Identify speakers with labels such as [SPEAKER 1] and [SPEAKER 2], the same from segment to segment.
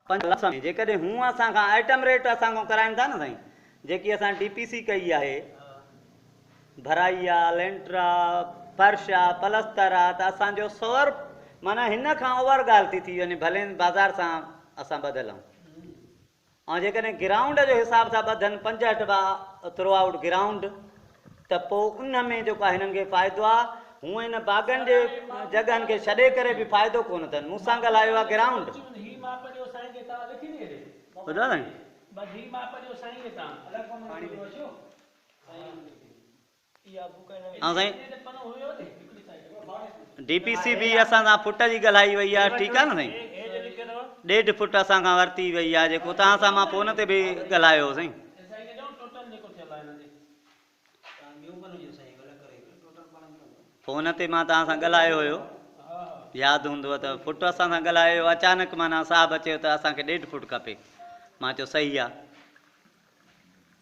[SPEAKER 1] 5 لک ۾ جيڪڏهن هو اسان کان آئٽم ريٽ اسان کان ڪرائين ٿا نه سائين جيڪي اسان ڊي پي سي ڪئي آهي ڀرائي آ لينٽر آ فرش آ پلستر آ ته اسان جو سور معنيٰ هن کان اوور ڳالهه ٿي ٿي وڃي ڀلين بازار سان اسان ٻڌل آهيون ۽ جيڪڏهن گرائونڊ جو حساب سان ٻڌن 65 با ٿرو آئوٽ گرائونڊ ته پوء ان ۾ جيڪو آهي هنن کي فائدو آهي. هونئن هن باغن جي جڳهن کي ڇڏي ڪري به فائدو ڪونه اٿن. مون سان ڳالهايو آهي گرائونڊ. ٻڌو سائين. ۽ سائين ڊي پي سي به اسان سان فٽ جي ڳالهائي وئي آهي ٺيڪ آهي نه سائين ڏيڍ فٽ اسان کان ورتي وئي آهي جيڪو توهان سان مان فون تي به ڳالهايو هو سائين. فون تي مان توهان سان ڳالهايو هيو ياد هوندو ته فٽ اسان سان ڳالهايو اچانڪ معنيٰ صاحب چيو ته اسان کي ڏيڍ فٽ کپي مان چيو صحيح آهي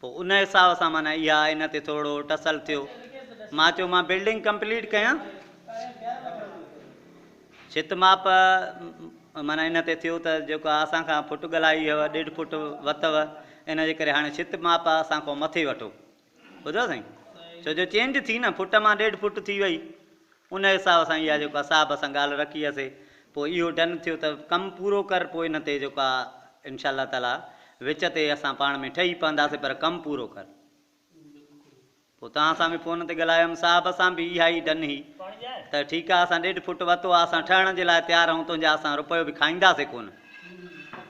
[SPEAKER 1] پوء ان حساب سان معنيٰ اها ان تي ٿورڙو ٽسل ٿيو. مان چيو مان بلڊنگ ڪمپليٽ ڪيان. ڇت ماپ معنيٰ ان تي ٿيو ته جيڪو اسان کان فٽ ڳالهائي هيو ڏيڍ فٽ وتو ان جي ڪري هاڻي ڇت ماپ اسان کان مٿي وٺو. ٻڌو سائين ڇو جو چينج ٿي نه فٽ مان ڏيڍ فٽ ٿي وئي. ان حساب سان اها جيڪو آ صاحب سان ڳالهه رکي هئسي پوء اهو ڊن ٿيو ته ڪم پورو ڪر پوء ان تي جيڪو آ انشاء الله تعاليٰ وچ تي اسان پاڻ ۾ ٺهي پونداسي پر ڪم پورو ڪر. پوء توهان سان به فون تي ڳالهايم صاحب سان به اها ئي ڊن هئي ته ٺيڪ آ اسان ڏيڍ فٽ وتو آ اسان ٺهڻ جي لاء تيار آهيون تنهنجا اسان رپيو به کائينداسي ڪونه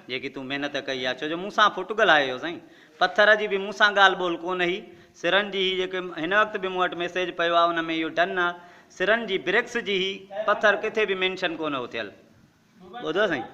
[SPEAKER 1] جيڪي تون محنت ڪئي آ ڇو جو مون سان فٽ ڳالهايو هيو سائين پٿر جي به مون سان ڳالهه ٻولهه ڪونه هئي. سرن جي هي جيڪي هن وقت به مون وٽ ميسيج پيو آهي ان ۾ اهو ڊن آ. سرن جي برڪس جي هي پٿر ڪٿي به مينشن ڪونه هو ٿيل. ٻڌو سائين.